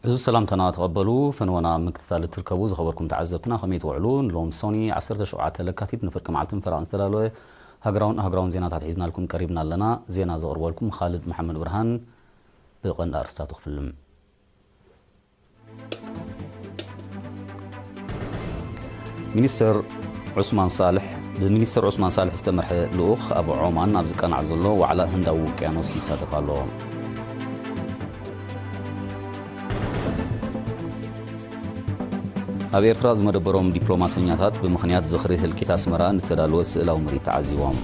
እዚ ሰላምታና ተቐበሉ። ፈነወና ኣብ ምክትታል እትርከቡ ዝኸበርኩም ተዓዘብትና ከመይ ትውዕሉ? ንሎም ሶኒ ዓሰርተ ሸውዓተ ለካቲት ንፍርቂ መዓልትን ፈረቓን ዝተዳለወ ሃገራውን ኣህጉራውን ዜናታት ሒዝናልኩም ቀሪብና ኣለና። ዜና ዘቕርበልኩም ኻልድ መሓመድ ብርሃን። ብቐንዲ ኣርእስታቱ ክፍልም። ሚኒስተር ዑስማን ሳልሕ ብሚኒስተር ዑስማን ሳልሕ ዝተመርሐ ልኡኽ ኣብ ዖማን ኣብ ዝቃናዕ ዘሎ ዋዕላ ህንዳዊ ውቅያኖስ ይሳተፍ ኣሎ። ኣብ ኤርትራ ዝመደበሮም ዲፕሎማሰኛታት ብምኽንያት ዝኽሪ ህልቂት ኣስመራ ንዝተዳለወ ስእላዊ ምርኢት ተዓዚቦም።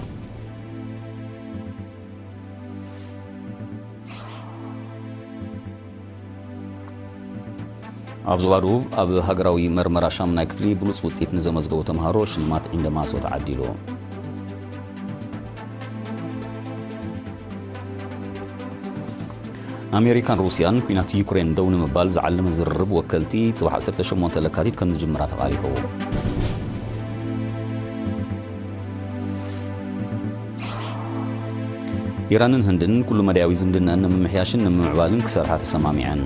ኣብ ዞባ ደቡብ ኣብ ሃገራዊ መርመራ ሻምናይ ክፍሊ ብሉጽ ውጽኢት ንዘመዝገቡ ተምሃሮ ሽልማት ዒንደማሶ ተዓዲሉ። ኣሜሪካን ሩስያን ኲናት ዩክሬን ደው ንምባል ዝዓለመ ዝርርብ ወከልቲ ጽባሕ ዓሰርተ ሸሞንተ ለካቲት ከም ዝጅምራ ተቓሊሑ። ኢራንን ህንድን ኩሉ መዳያዊ ዝምድናን ንምምሕያሽን ንምምዕባልን ክሰርሓ ተሰማሚዐን።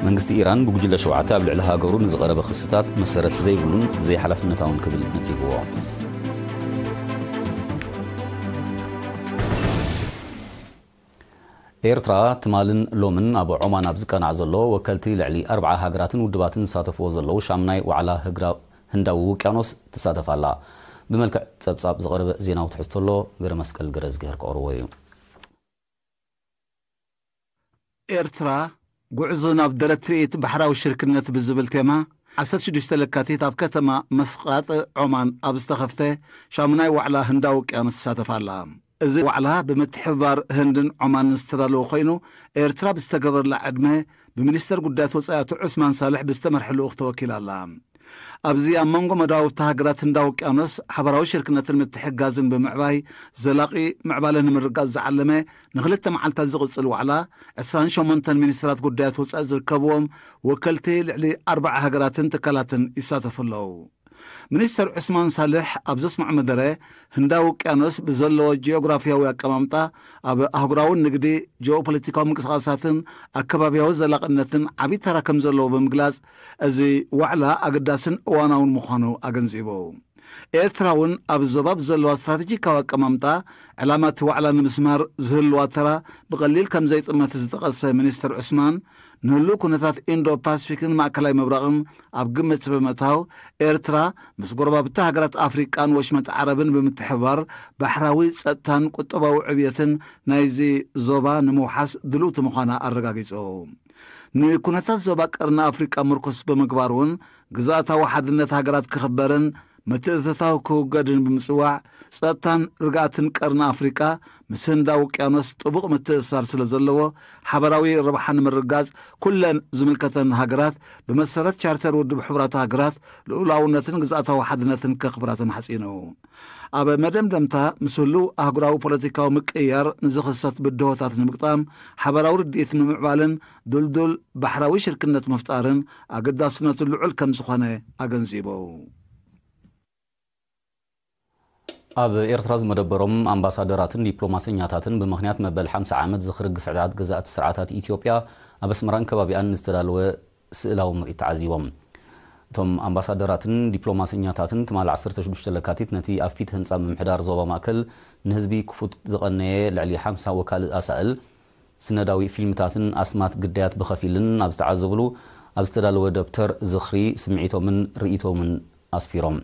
መንግስቲ ኢራን ብጉጅለ ሸውዓተ ኣብ ልዕሊ ሃገሩ ንዝቐረበ ክስታት መሰረት ዘይብሉን ዘይሓላፍነታውን ክብል ነጺግዎ። ኤርትራ ትማልን ሎምን ኣብ ዖማን ኣብ ዝቀናዕ ዘሎ ወከልቲ ልዕሊ ኣርብዓ ሃገራትን ውድባትን ዝሳተፍዎ ዘለዉ ሻምናይ ዋዕላ ህግራ-፣ ህንዳዊ ውቅያኖስ ትሳተፍ ኣላ። ብመልክዕ ጸብጻብ ዝቐረበ ዜናዊ ትሕዝቶ ኣሎ፣ ገረ መስቀል ገረዝግሄር ክቕርቦ እዩ። ኤርትራ፣ ጉዕዞ ናብ ደረት ትርኢት ባሕራዊ ሽርክነት ብዝብል ቴማ፣ ዓሰርተ ሽዱሽተ ለካቲት ኣብ ከተማ መስቃጥ ዖማን ኣብ ዝተኸፍተ ሻሙናይ ዋዕላ ህንዳዊ ውቅያኖስ ትሳተፍ ኣላ። እዚ ዋዕላ ብምትሕብባር ህንድን ዖማንን ዝተዳለወ ኮይኑ፣ ኤርትራ ብዝተገበረላ ዕድመ ብሚኒስተር ጉዳያት ወጻኢ ኣቶ ዑስማን ሳልሕ ብዝተመርሐ ልኡኽ ተወኪላ ኣላ። ኣብዚ ኣብ መንጎ መዳውብቲ ሃገራት ህንዳዊ ውቅያኖስ ሓበራዊ ሽርክነትን ምትሕግጋዝን ብምዕባይ ዘላቒ ምዕባለ ንምርጋጽ ዝዓለመ ንኽልተ መዓልታት ዝቕጽል ዋዕላ፣ ዕስራን ሸሞንተን ሚኒስትራት ጉዳያት ወጻኢ ዝርከብዎም ወከልቲ ልዕሊ ኣርብዓ ሃገራትን ትካላትን ይሳተፉ ኣለዉ። ሚኒስተር ዑስማን ሳልሕ ኣብ ዘስምዖ መደረ፣ ህንዳዊ ውቅያኖስ ብዘለዎ ጂኦግራፍያዊ ኣቀማምጣ ኣብ ኣህጉራዊ ንግዲ፣ ጂኦፖለቲካዊ ምንቅስቓሳትን ኣከባብያዊ ዘላቕነትን ዓቢ ተራ ከም ዘለዎ ብምግላጽ፣ እዚ ዋዕላ ኣገዳስን እዋናውን ምዃኑ ኣገንዚቡ። ኤርትራ እውን ኣብ ዞባ ብዘለዋ ስትራቴጂካዊ ኣቀማምጣ፣ ዕላማ እቲ ዋዕላ ንምስማር ዝህልዋ ተራ ብቐሊል ከም ዘይጥመት ዝጠቐሰ ሚኒስተር ዑስማን፣ ንህሉው ኩነታት ኢንዶ ፓሲፊክን ማእከላይ ምብራቕን ኣብ ግምት ብምእታው፣ ኤርትራ ምስ ጎረባብቲ ሃገራት ኣፍሪቃን ወሽመጥ ዓረብን ብምትሕብባር ባሕራዊ ጸጥታን ቁጠባዊ ዕብየትን ናይዚ ዞባ ንምውሓስ ድልውቲ ምዃና ኣረጋጊጹ። ንኩነታት ዞባ ቀርኒ ኣፍሪቃ ምርኩስ ብምግባር እውን፣ ግዝኣታዊ ሓድነት ሃገራት ክኽበርን ምትእትታው ክውገድን ብምጽዋዕ፣ ጸጥታን ርግኣትን ቀርኒ ኣፍሪቃ ምስ ህንዳዊ ውቅያኖስ ጥቡቕ ምትእስሳር ስለ ዘለዎ፣ ሓበራዊ ረብሓ ንምርጋጽ ኩለን ዝምልከተን ሃገራት ብመሰረት ቻርተር ውድብ ሕቡራት ሃገራት ልኡላውነትን ግዝኣታዊ ሓድነትን ከኽብራ ተማሕጺኑ። ኣብ መደምደምታ፣ ምስ ህሉው ኣህጉራዊ ፖለቲካዊ ምቅይያር ንዝኽሰት ብድሆታት ንምግጣም ሓበራዊ ርድኢት ንምምዕባልን ድልዱል ባሕራዊ ሽርክነት ምፍጣርን ኣገዳስነቱ ልዑል ከም ዝኾነ ኣገንዚቡ። ኣብ ኤርትራ ዝመደበሮም ኣምባሳደራትን ዲፕሎማሰኛታትን ብምኽንያት መበል ሓምሳ ዓመት ዝኽሪ ግፍዕታት ገዛእቲ ስርዓታት ኢትዮጵያ ኣብ ኣስመራን ከባቢኣን ዝተዳለወ ስእላዊ ምርኢት ተዓዚቦም። እቶም ኣምባሳደራትን ዲፕሎማሰኛታትን ትማሊ ዓሰርተ ሽዱሽተ ለካቲት ነቲ ኣብ ፊት ህንጻ ምምሕዳር ዞባ ማእከል ንህዝቢ ክፉት ዝቐነየ ልዕሊ ሓምሳ ወካልእ ኣሳእል፣ ስነዳዊ ፊልምታትን ኣስማት ግዳያት ብኸፊልን ኣብ ዝተዓዘብሉ፣ ኣብ ዝተዳለወ ደብተር ዝኽሪ ስምዒቶምን ርእይቶምን ኣስፊሮም።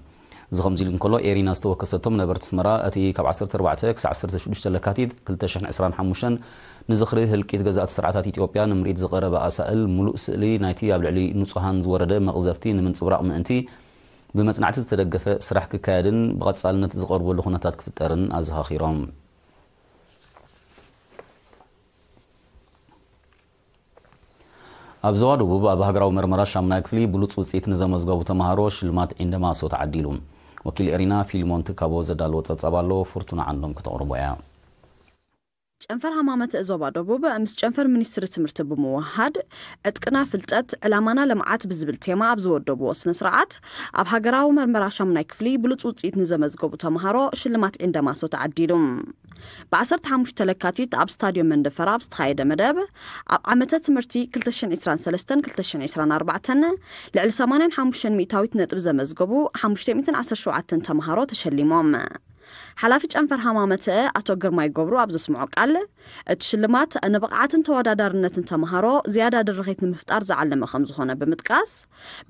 እዚ ከምዚ ኢሉ እንከሎ፣ ኤሪና ዝተወከሰቶም ነበርቲ ኣስመራ፣ እቲ ካብ ዓሰርተ ኣርባዕተ ክሳዕ ዓሰርተ ሽዱሽተ ለካቲት ክልተ ሽሕን ዕስራን ሓሙሽተን ንዝኽሪ ህልቂት ገዛእቲ ስርዓታት ኢትዮጵያ ንምርኢት ዝቐረበ ኣሳእል፣ ምሉእ ስእሊ ናይቲ ኣብ ልዕሊ ንጹሃን ዝወረደ መቕዘፍቲ ንምንጽብራቕ ምእንቲ፣ ብመጽናዕቲ ዝተደገፈ ስራሕ ክካየድን ብቐጻልነት ዝቐርበሉ ኩነታት ክፍጠርን ኣዘኻኺሮም። ኣብ ዞባ ደቡብ ኣብ ሃገራዊ መርመራ ሻሙናይ ክፍሊ ብሉጽ ውጽኢት ንዘመዝገቡ ተምሃሮ ሽልማት ዒንደማሶ ተዓዲሉ። ወኪል ኤሪና ፊልሞን ትካቦ ዘዳለዎ ጸብጻብ ኣሎ፣ ፍርቱና ዓንዶም ከተቕርቦ እያ። ጨንፈር ሃማመተ ዞባ ደቡብ ምስ ጨንፈር ሚኒስትሪ ትምህርቲ ብምውሃድ፣ ዕጥቅና ፍልጠት፣ ዕላማና ልምዓት ብዝብል ቴማ ኣብ ዝወደብዎ ስነ ስርዓት፣ ኣብ ሃገራዊ መርመራ ሻሙናይ ክፍሊ ብሉጽ ውጽኢት ንዘመዝገቡ ተምሃሮ ሽልማት ዒንደማሶ ተዓዲሉ። ብ15 ለካቲት ኣብ ስታድዮም መንደፈራ ኣብ ዝተኻየደ መደብ፣ ኣብ ዓመተ ትምህርቲ ክልተ ሽሕን ዕስራን ሰለስተን ክልተ ሽሕን ዕስራን ኣርባዕተን ልዕሊ ሰማንያን ሓሙሽተን ሚእታዊት ነጥቢ ዘመዝገቡ ሓሙሽተ ሚእትን ዓሰርተ ሸውዓተን ተምሃሮ ተሸሊሞም። ሓላፊ ጨንፈር ሃማመተ ኣቶ ግርማይ ገብሩ ኣብ ዘስምዖ ቃል፣ እቲ ሽልማት ንብቕዓትን ተወዳዳርነትን ተምሃሮ ዝያዳ ድርኺት ንምፍጣር ዝዓለመ ከም ዝኾነ ብምጥቃስ፣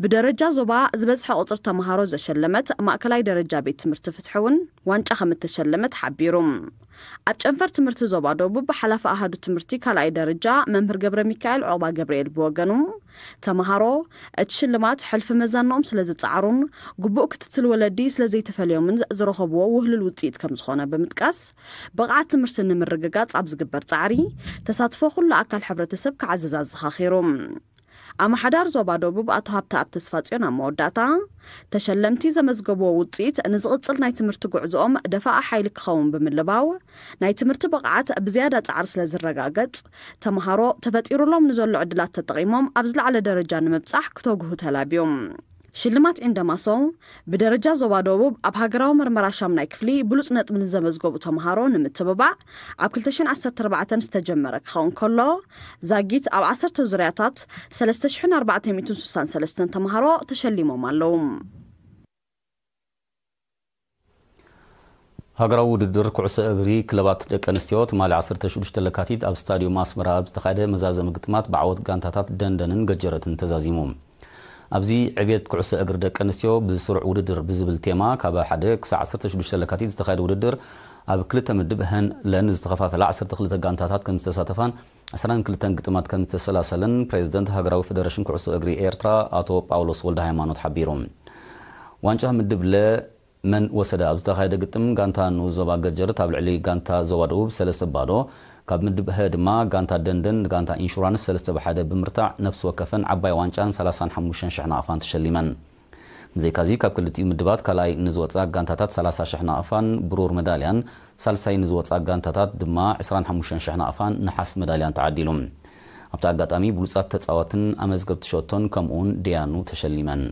ብደረጃ ዞባ ዝበዝሐ ቁፅሪ ተምሃሮ ዘሸለመት ማእከላይ ደረጃ ቤት ትምህርቲ ፍትሒ እውን ዋንጫ ከም እተሸለመት ሓቢሩ። ኣብ ጨንፈር ትምህርቲ ዞባ ደቡብ ሓላፊ ኣሃዱ ትምህርቲ ካልኣይ ደረጃ መምህር ገብረ ሚካኤል ዑቕባ ገብርኤል ብወገኑ፣ ተምሃሮ እቲ ሽልማት ሕልፊ መዛንኦም ስለ ዝጸዓሩን ግቡእ ክትትል ወለዲ ስለ ዘይተፈልዮምን ዝረኸብዎ ውህሉል ውጽኢት ከም ዝኾነ ብምጥቃስ፣ ብቕዓት ትምህርቲ ንምርግጋጽ ኣብ ዝግበር ጻዕሪ፣ ተሳትፎ ኩሉ ኣካል ሕብረተሰብ ክዓዝዝ ኣዘኻኺሩ። ኣመሓዳር ዞባ ደቡብ ኣቶ ሃብተኣብ ተስፋጽዮን ኣብ መወዳእታ፣ ተሸለምቲ ዘመዝገብዎ ውጽኢት ንዝቕጽል ናይ ትምህርቲ ጉዕዞኦም ደፋኢ ሓይሊ ክኸውን ብምልባው፣ ናይ ትምህርቲ ብቕዓት ብዝያዳ ጻዕሪ ስለ ዝረጋገጽ፣ ተምሃሮ ተፈጢሩሎም ንዘሎ ዕድላት ተጠቒሞም ኣብ ዝለዓለ ደረጃ ንምብጻሕ ክተግሁ ተላብዮም። ሽልማት ዒንደማሶ ብደረጃ ዞባ ደቡብ ኣብ ሃገራዊ መርመራ ሻምናይ ክፍሊ ብሉጽ ነጥቢ ንዘመዝገቡ ተምሃሮ ንምትብባዕ ኣብ ክልተ ሽሕን ዓሰርተ ኣርባዕተን ዝተጀመረ ክኸውን ከሎ፣ ዛጊት ኣብ ዓሰርተ ዙርያታት ሰለስተ ሽሕን ኣርባዕተ ሚእትን ስሳን ሰለስተን ተምሃሮ ተሸሊሞም ኣለዉ። ሃገራዊ ውድድር ኩዕሶ እግሪ ክለባት ደቂ ኣንስትዮ ትማሊ ዓሰርተ ሽዱሽተ ለካቲት ኣብ ስታድዮም ኣስመራ ኣብ ዝተኻየደ መዛዘሚ ግጥማት ብዓወት ጋንታታት ደንደንን ገጀረትን ተዛዚሙ። ኣብዚ ዕብየት ኩዕሶ እግሪ ደቂ ኣንስትዮ ብስሩዕ ውድድር ብዝብል ቴማ ካብ ሓደ ክሳዕ ዓሰርተ ሽዱሽተ ለካቲት ዝተኻየደ ውድድር ኣብ ክልተ ምድብ ሀን ለን ዝተኸፋፈላ ዓሰርተ ክልተ ጋንታታት ከም ዝተሳተፋን ዕስራን ክልተን ግጥማት ከም ዝተሰላሰለን ፕሬዝደንት ሃገራዊ ፌደሬሽን ኩዕሶ እግሪ ኤርትራ ኣቶ ጳውሎስ ወልደ ሃይማኖት ሓቢሩ። ዋንጫ ምድብ ለ መን ወሰደ ኣብ ዝተኻየደ ግጥም ጋንታ ንኡስ ዞባ ገጀርት ኣብ ልዕሊ ጋንታ ዞባ ደቡብ ሰለስተ ባዶ፣ ካብ ምድብ ሀ ድማ ጋንታ ደንደን ንጋንታ ኢንሹራንስ ሰለስተ ብሓደ ብምርታዕ ነፍሲ ወከፈን ዓባይ ዋንጫን ሰላሳን ሓሙሽተን ሽሕ ናቕፋን ተሸሊመን። ብዘይካዚ ካብ ክልቲኡ ምድባት ካልኣይ ንዝወፃ ጋንታታት ሰላሳ ሽሕ ናቕፋን ብሩር መዳልያን፣ ሳልሳይ ንዝወፃ ጋንታታት ድማ ዕስራን ሓሙሽተን ሽሕ ናቕፋን ነሓስ መዳልያን ተዓዲሉ። ኣብቲ ኣጋጣሚ ብሉፃት ተፃወትን ኣመዝገብቲ ሸቶን ከምኡውን ደያኑ ተሸሊመን።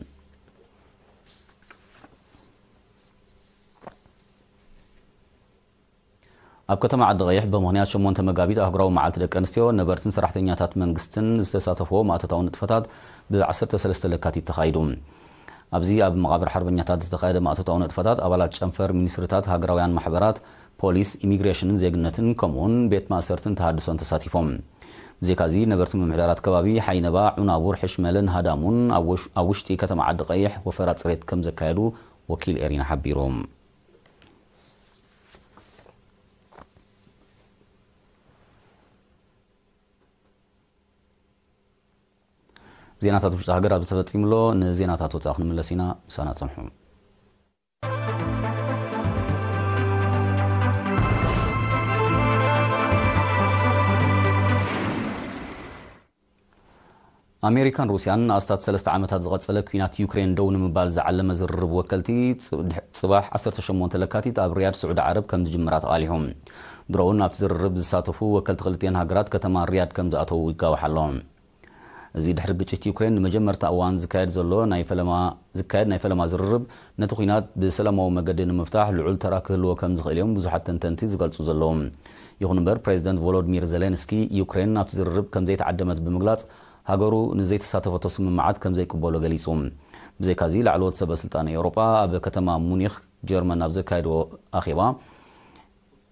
ኣብ ከተማ ዓዲ ቀይሕ ብምኽንያት ሸሞንተ መጋቢት ኣህጉራዊ መዓልቲ ደቂ ኣንስትዮ ነበርትን ሰራሕተኛታት መንግስትን ዝተሳተፍዎ ማእቶታዊ ንጥፈታት ብ ዓሰርተ ሰለስተ ለካቲት ተኻይዱ። ኣብዚ ኣብ መቓብር ሓርበኛታት ዝተኻየደ ማእቶታዊ ንጥፈታት ኣባላት ጨንፈር ሚኒስትርታት ሃገራውያን ማሕበራት፣ ፖሊስ፣ ኢሚግሬሽንን ዜግነትን ከምኡውን ቤት ማእሰርትን ተሃድሶን ተሳቲፎም። ብዘይካዚ ነበርቲ ምምሕዳራት ከባቢ ሓይነባ፣ ዑናቡር፣ ሕሽመልን ሃዳሙን ኣብ ውሽ- ኣብ ውሽጢ ከተማ ዓዲ ቀይሕ ወፈራ ፅሬት ከም ዘካየዱ ወኪል ኤሪና ሓቢሩ። ዜናታት ውሽጢ ሃገር ኣብ ዝተፈጺምሎ ንዜናታት ወጻኢ ክንምለስ ኢና። ምሳና ጽንሑ። ኣሜሪካን ሩስያን ንኣስታት ሰለስተ ዓመታት ዝቐጸለ ኲናት ዩክሬን ደው ንምባል ዝዓለመ ዝርርብ ወከልቲ ጽ- ድሕ- ጽባሕ ዓሰርተ ሸሞንተ ለካቲት ኣብ ሪያድ ስዑዲ ዓረብ ከም ዝጅምራ ተቓሊሑ። ድሮውን ኣብቲ ዝርርብ ዝሳተፉ ወከልቲ ክልቲኤን ሃገራት ከተማ ሪያድ ከም ዝኣተዉ ይጋዋሕ ኣሎ። እዚ ድሕሪ ግጭት ዩክሬን ንመጀመርታ እዋን ዝካየድ ዘሎ ናይ ፈለማ ዝካየድ ናይ ፈለማ ዝርርብ ነቲ ኲናት ብሰላማዊ መገዲ ንምፍታሕ ልዑል ተራ ክህልዎ ከም ዝኽእል እዮም ብዙሓት ተንተንቲ ዝገልጹ ዘለዉ። ይኹን እምበር ፕሬዚደንት ቮሎድሚር ዜሌንስኪ ዩክሬን ናብቲ ዝርርብ ከም ዘይተዓደመት ብምግላጽ ሃገሩ ንዘይተሳተፈቶ ስምምዓት ከም ዘይቅበሎ ገሊጹ። ብዘይካዚ ላዕለዎት ሰበ ስልጣን ኤውሮጳ ኣብ ከተማ ሙኒኽ ጀርመን ኣብ ዘካየድዎ ኣኼባ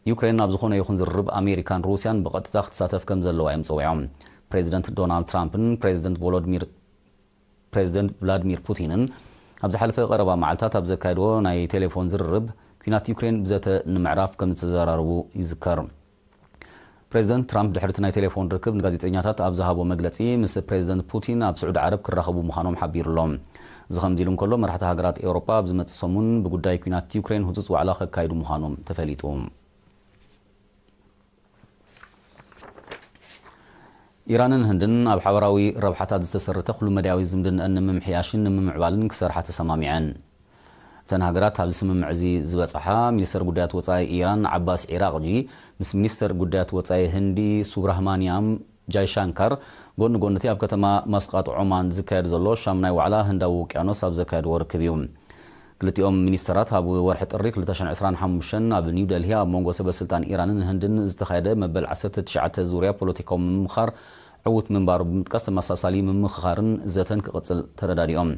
ዩክሬን ኣብ ዝኾነ ይኹን ዝርርብ ኣሜሪካን ሩስያን ብቐጥታ ክትሳተፍ ከም ዘለዋ እዮም ጸዊዖም። ፕሬዚደንት ዶናልድ ትራምፕን ፕሬዚደንት ቮሎድሚር ፕሬዚደንት ቭላድሚር ፑቲንን ኣብ ዝሓለፈ ቀረባ መዓልታት ኣብ ዘካየድዎ ናይ ቴሌፎን ዝርርብ ኲናት ዩክሬን ብዘተ ንምዕራፍ ከም ዝተዘራረቡ ይዝከር። ፕሬዚደንት ትራምፕ ድሕሪ እቲ ናይ ቴሌፎን ርክብ ንጋዜጠኛታት ኣብ ዝሃቦ መግለጺ ምስ ፕሬዚደንት ፑቲን ኣብ ስዑዲ ዓረብ ክራኸቡ ምዃኖም ሓቢሩ ኣሎ። እዚ ከምዚ ኢሉ እንከሎ መራሕቲ ሃገራት ኤውሮጳ ኣብ ዝመጽእ ሰሙን ብጉዳይ ኲናት ዩክሬን ህጹጽ ዋዕላ ከካይዱ ምዃኖም ተፈሊጡ። ኢራንን ህንድን ኣብ ሓበራዊ ረብሓታት ዝተሰረተ ኩሉ መዳያዊ ዝምድንአን ንምምሕያሽን ንምምዕባልን ክሰርሓ ተሰማሚዐን። እተን ሃገራት ኣብዚ ስምምዕ እዚ ዝበጽሓ፣ ሚኒስተር ጉዳያት ወጻኢ ኢራን ዓባስ ዒራቕጂ ምስ ሚኒስተር ጉዳያት ወጻኢ ህንዲ ሱብራህማንያም ጃይሻንካር ጎኒ ጎኒ እቲ ኣብ ከተማ ማስቃጥ ዖማን ዝካየድ ዘሎ ሻምናይ ዋዕላ ህንዳዊ ውቅያኖስ ኣብ ዘካየድዎ ርክብ እዩ። ክልቲኦም ሚኒስተራት ኣብ ወርሒ ጥሪ ክልተ ሽሕን ዕስራን ሓሙሽተን ኣብ ኒው ደልሂ ኣብ መንጎ ሰበ ስልጣን ኢራንን ህንድን ዝተኻየደ መበል ዓሰርተ ትሽዓተ ዙርያ ፖለቲካዊ ምምኻር ዕዉት ምንባሩ ብምጥቃስ፣ ተመሳሳሊ ምምኽኻርን ዘተን ክቕጽል ተረዳዲኦም።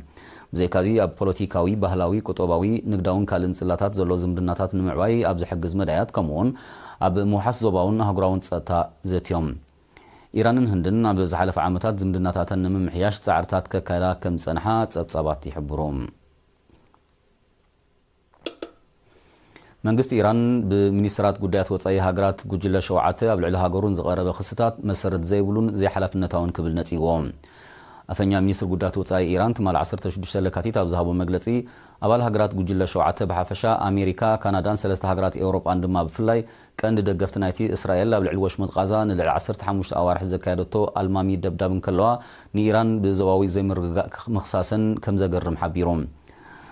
ብዘይካዚ ኣብ ፖለቲካዊ፣ ባህላዊ፣ ቁጠባዊ፣ ንግዳውን ካልእን ጽላታት ዘሎ ዝምድናታት ንምዕባይ ኣብ ዝሕግዝ መዳያት፣ ከምኡውን ኣብ ምውሓስ ዞባውን ኣህጉራውን ጸጥታ ዘትዮም። ኢራንን ህንድን ኣብ ዝሓለፈ ዓመታት ዝምድናታተን ንምምሕያሽ ጻዕርታት ከካየዳ ከም ዝጸንሓ ጸብጻባት ይሕብሩ። መንግስቲ ኢራን ብሚኒስትራት ጉዳያት ወጻኢ ሃገራት ጉጅለ ሸውዓተ ኣብ ልዕሊ ሃገሩን ዝቐረበ ክስታት መሰረት ዘይብሉን ዘይሓላፍነታውን ክብል ነጺግዎ። ኣፈኛ ሚኒስትር ጉዳያት ወጻኢ ኢራን ትማል ዓሰርተ ሽዱሽተ ለካቲት ኣብ ዝሃቦ መግለጺ፣ ኣባል ሃገራት ጉጅለ ሸውዓተ ብሓፈሻ፣ ኣሜሪካ፣ ካናዳን ሰለስተ ሃገራት ኤውሮጳን ድማ ብፍላይ ቀንዲ ደገፍቲ ናይቲ እስራኤል ኣብ ልዕሊ ወሽመጥ ቃዛ ንልዕሊ ዓሰርተ ሓሙሽተ ኣዋርሕ ዘካየደቶ ኣልማሚ ደብዳብ እንከለዋ፣ ንኢራን ብዞባዊ ዘይምርግጋእ ክኽ-፣ ምኽሳሰን ከም ዘገርም ሓቢሩ።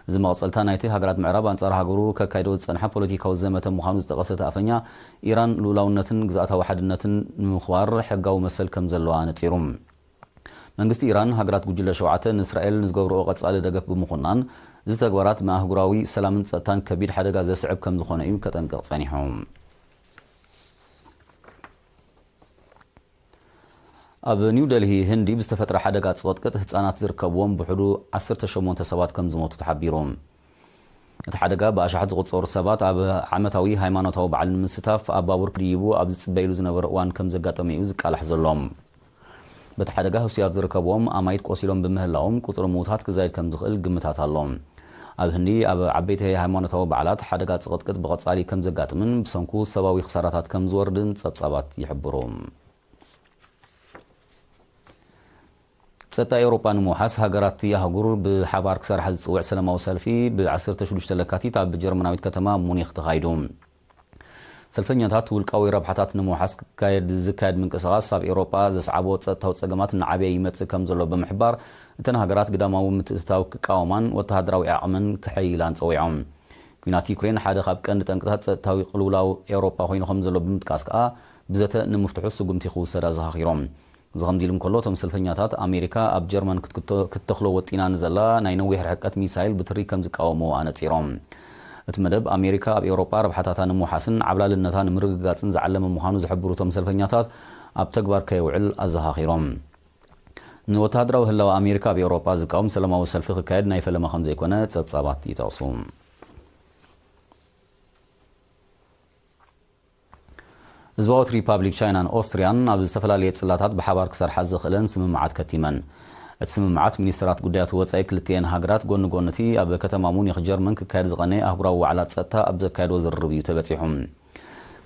እዚ መቐጸልታ ናይቲ ሃገራት ምዕራብ ኣንጻር ሃገሩ ከካይዶ ዝጸንሐ ፖለቲካዊ ዘመተ ምዃኑ ዝጠቐሰ እቲ ኣፈኛ፣ ኢራን ልኡላውነትን ግዝኣታዊ ሓድነትን ንምኽባር ሕጋዊ መሰል ከም ዘለዋ ነጺሩ። መንግስቲ ኢራን፣ ሃገራት ጉጅለ ሸውዓተ ንእስራኤል ንዝገብርኦ ቀጻሊ ደገፍ ብምኹናን፣ እዚ ተግባራት ንኣህጉራዊ ሰላምን ጸጥታን ከቢድ ሓደጋ ዘስዕብ ከም ዝኾነ እዩ ከጠንቅቕ ጸኒሑ። ኣብ ኒው ደልሂ ህንዲ ብዝተፈጥረ ሓደጋ ጽቕጥቅጥ ህጻናት ዝርከብዎም ብውሕዱ ዓሰርተ ሸሞንተ ሰባት ከም ዝሞቱ ተሓቢሩ። እቲ ሓደጋ ብኣሽሓት ዝቑጸሩ ሰባት ኣብ ዓመታዊ ሃይማኖታዊ በዓል ንምስታፍ ኣብ ባቡር ክድይቡ ኣብ ዝጽበይሉ ዝነበረ እዋን ከም ዘጋጠመ እዩ ዝቃላሕ ዘሎ። በቲ ሓደጋ ህሱያት ዝርከብዎም ኣማይት ቆሲሎም ብምህላዎም ቁጽሪ ምዉታት ክዛይድ ከም ዝኽእል ግምታት ኣሎ። ኣብ ህንዲ ኣብ ዓበይቲ ሃይማኖታዊ በዓላት ሓደጋ ጽቕጥቅጥ ብቐጻሊ ከም ዘጋጥምን ብሰንኩ ሰብኣዊ ክሳራታት ከም ዝወርድን ጸብጻባት ይሕብሩ። ጸጥታ ኤውሮጳ ንምውሓስ ሃገራት እቲ ኣህጉር ብሓባር ክሰርሓ ዝጽውዕ ሰላማዊ ሰልፊ ብ ዓሰርተ ሽዱሽተ ለካቲት ኣብ ጀርመናዊት ከተማ ሙኒኽ ተኻይዱ። ሰልፈኛታት ውልቃዊ ረብሓታት ንምውሓስ ክካየድ ዝካየድ ምንቅስቓስ ኣብ ኤውሮጳ ዘስዓቦ ጸጥታዊ ጸገማት እናዓበየ ይመጽእ ከም ዘሎ ብምሕባር፣ እተን ሃገራት ግዳማዊ ምትእትታው ክቃወማን ወተሃደራዊ ዓቕመን ክሕይላን ጸዊዖም። ኲናት ዩክሬን ሓደ ካብ ቀንዲ ጠንቅታት ጸጥታዊ ቅልውላው ኤውሮጳ ኮይኑ ከም ዘሎ ብምጥቃስ ከኣ፣ ብዘተ ንምፍትሑ ስጉምቲ ክውሰድ ኣዘኻኺሮም። እዚ ከምዚ ኢሉ እንከሎ፣ እቶም ሰልፈኛታት፣ ኣሜሪካ ኣብ ጀርመን ክትክቶ-፣ ክትተኽሎ ወጢና ንዘላ ናይ ነዊሕ ርሕቀት ሚሳይል ብትሪ ከም ዝቃወምዎ ኣነጺሮም። እቲ መደብ፣ ኣሜሪካ ኣብ ኤውሮጳ ረብሓታታ ንምውሓስን ዓብላልነታ ንምርግጋጽን ዝዓለመ ምዃኑ ዝሕብሩ እቶም ሰልፈኛታት፣ ኣብ ተግባር ከየውዕል ኣዘኻኺሮም። ንወተሃደራዊ ህላወ ኣሜሪካ ኣብ ኤውሮጳ ዝቃወም ሰላማዊ ሰልፊ ክካየድ ናይ ፈለማ ከም ዘይኮነ ጸብጻባት ይጠቕሱ። ህዝባዊት ሪፓብሊክ ቻይናን ኦስትርያን ኣብ ዝተፈላለየ ጽላታት ብሓባር ክሰርሓ ዝኽእለን ስምምዓት ከቲመን። እቲ ስምምዓት ሚኒስትራት ጉዳያት ወጻኢ ክልቲኤን ሃገራት ጎኒ ጎኒ እቲ ኣብ ከተማ ሙኒኽ ጀርመን ክካየድ ዝቐነየ ኣህጉራዊ ዋዕላ ጸጥታ ኣብ ዘካየድዎ ዝርርብ እዩ ተበጺሑ።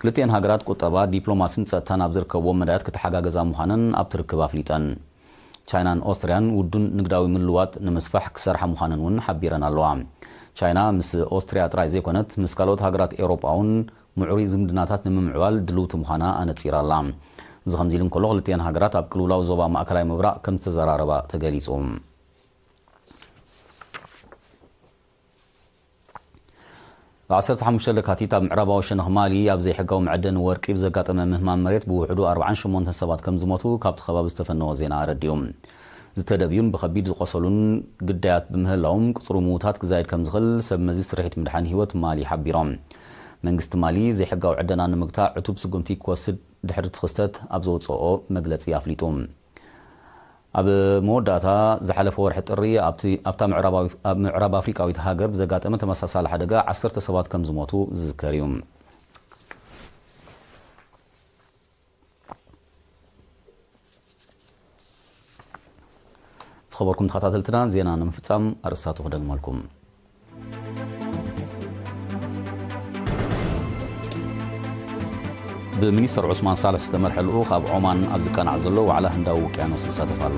ክልቲኤን ሃገራት ቁጠባ፣ ዲፕሎማስን ጸጥታን ኣብ ዝርከብዎም መዳያት ክተሓጋገዛ ምዃነን ኣብቲ ርክብ ኣፍሊጠን። ቻይናን ኦስትርያን ውዱን ንግዳዊ ምልዋጥ ንምስፋሕ ክሰርሓ ምዃነን እውን ሓቢረን ኣለዋ። ቻይና ምስ ኦስትርያ ጥራይ ዘይኮነት፣ ምስ ካልኦት ሃገራት ኤውሮጳ እውን ምዕሩይ ዝምድናታት ንምምዕባል ድልውቲ ምዃና ኣነጺራ ኣላ። እዚ ከምዚ ኢሉ እንከሎ፣ ክልቲኤን ሃገራት ኣብ ቅልውላው ዞባ ማእከላይ ምብራቕ ከም ዝተዘራረባ ተገሊጹ። ብ ዓሰርተ ሓሙሽተ ለካቲት ኣብ ምዕራባዊ ሸነኽ ማሊ ኣብ ዘይሕጋዊ መዐደኒ ወርቂ ብዘጋጠመ ምህማም መሬት ብውሕዱ ኣርብዓን ሸሞንተን ሰባት ከም ዝሞቱ ካብቲ ከባቢ ዝተፈነወ ዜና ኣረዲኡ። ዝተደብዩን ብኸቢድ ዝቖሰሉን ግዳያት ብምህላዎም፣ ቁጽሪ ምዉታት ክዛይድ ከም ዝኽእል ሰብ መዚ ስርሒት ምድሓን ህይወት ማሊ ሓቢሮም። መንግስቲ ማሊ ዘይሕጋዊ ዕደና ንምግታእ ዕቱብ ስጉምቲ ክወስድ ድሕሪ እቲ ክስተት ኣብ ዘውጽኦ መግለጺ ኣፍሊጡ። ኣብ መወዳእታ ዝሓለፈ ወርሒ ጥሪ ኣብቲ፣ ኣብታ ምዕራባዊ-፣ ኣብ ምዕራብ ኣፍሪቃዊት ሃገር ብዘጋጠመ ተመሳሳሊ ሓደጋ ዓሰርተ ሰባት ከም ዝሞቱ ዝዝከር እዩ። ዝኸበርኩም ተኸታተልትና፣ ዜና ንምፍጻም ኣርእስታቱ ክደግመልኩም። ብሚኒስተር ዑስማን ሳልሕ ዝተመርሐ ልኡኽ ኣብ ዖማን ኣብ ዝቀናዕ ዘሎ ዋዕላ ህንዳዊ ውቅያኖስ ይሳተፍ ኣሎ።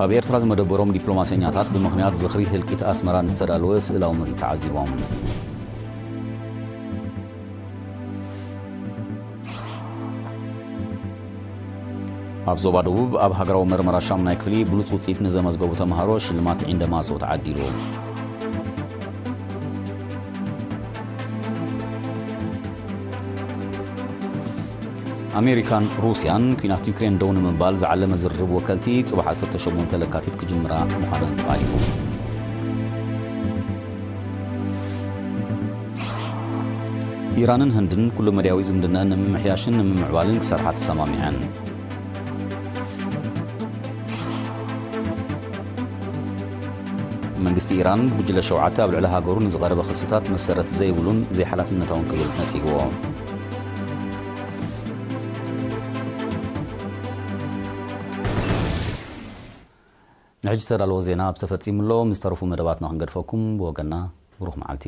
ኣብ ኤርትራ ዝመደበሮም ዲፕሎማሰኛታት ብምኽንያት ዝኽሪ ህልቂት ኣስመራ ንዝተዳለወ ስእላዊ ምርኢት ተዓዚቦም። ኣብ ዞባ ደቡብ ኣብ ሃገራዊ መርመራ ሻሙናይ ክፍሊ ብሉጽ ውጽኢት ንዘመዝገቡ ተምሃሮ ሽልማት ዒንደ ማሶ ተዓዲሉ። ኣሜሪካን ሩስያን ኲናት ዩክሬን ደው ንምባል ዝዓለመ ዝርርብ ወከልቲ ጽባሕ ዓሰርተ ሸሞንተ ለካቲት ክጅምራ ምዃነን ተቓሊፉ። ኢራንን ህንድን ኩሉ መድያዊ ዝምድናን ንምምሕያሽን ንምምዕባልን ክሰርሓ ተሰማሚዐን። መንግስቲ ኢራን ጉጅለ ሸውዓተ ኣብ ልዕሊ ሃገሩ ንዝቐረበ ክስታት መሰረት ዘይብሉን ዘይሓላፍነታውን ክብል ነጺግዎ። ንሕጂ ዝተዳለወ ዜና ኣብ ተፈጺሙ ኣሎ። ምስ ተረፉ መደባትና ክንገድፈኩም ብወገና ብሩኽ መዓልቲ።